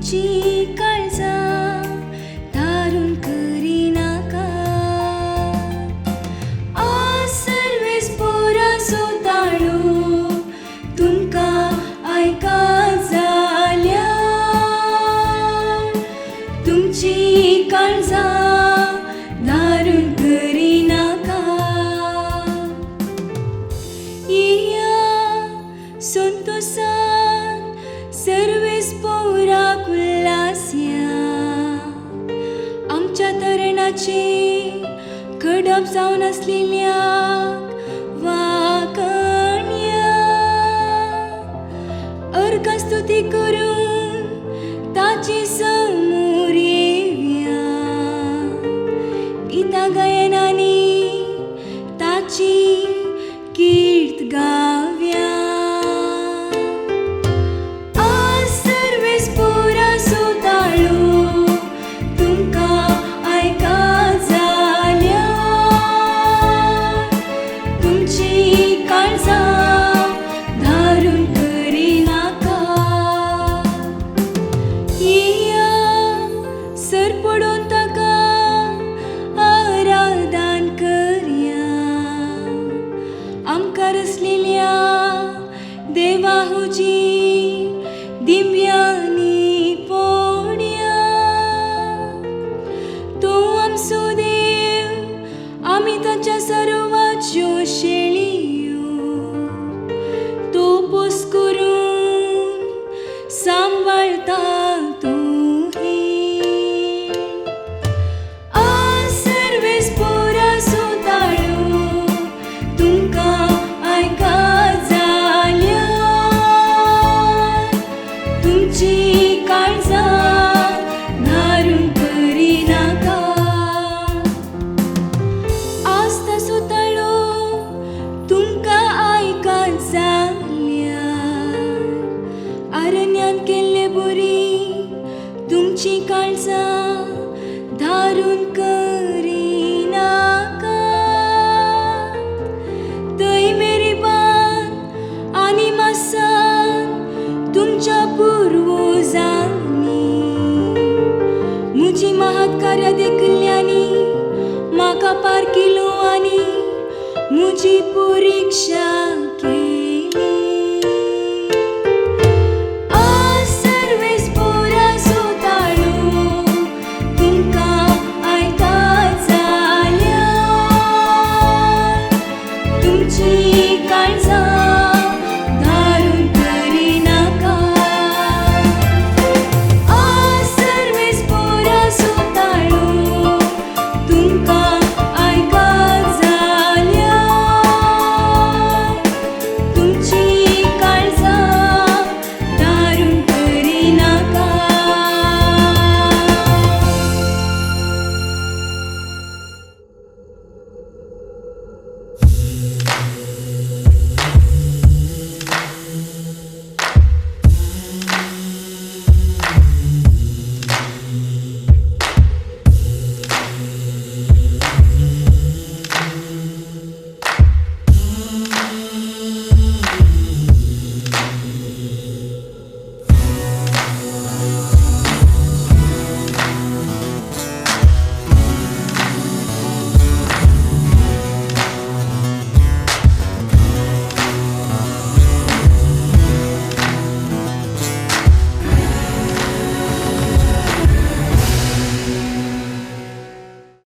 तुमची काळजां धारून करिनाका. आज सर्वेस पोराचो ताळो तुमकां आयका जाल्यार तुमची काळजां धारून करिनाका. येया संतोसान सर्वेस पोराक उल्लासया, आमच्या तरणाचे कडप जावन आसलेल्याक वाकणया, अर्घ स्तुती करून ताची समोर येवया, गीतां गायनांनी ताची कीर्त गावया. आज सर्वेस पोराचो ताळो तुमकां आयका जाल्यार तुमची काळजां धारून करिनाका. येया सर पडून ताका आराधन करया, आमकां रचलेल्या देवा हुजी दिव्यांनी पोड्या. तो आमचो देव, आमी ताच्या सर्वाच्यो शेळयो, तो पोस करून सांबाळता तो. आज सर्वेस पोराचो ताळो तुमकां आयका जाल्यार तुमची काळजां धारून करिनाका. आज ताचो ताळो तुमकां आयका जाल्यार अरण्यांत केल्ले बरी तुमची काळजां धारून करिनाका. थंय मेरीबान आनी मासान तुमच्या पुर्वजांनी म्हजी महत्कार्यां देखिल्ल्यांनी म्हाका पारखिलो आनी म्हजी परिक्षा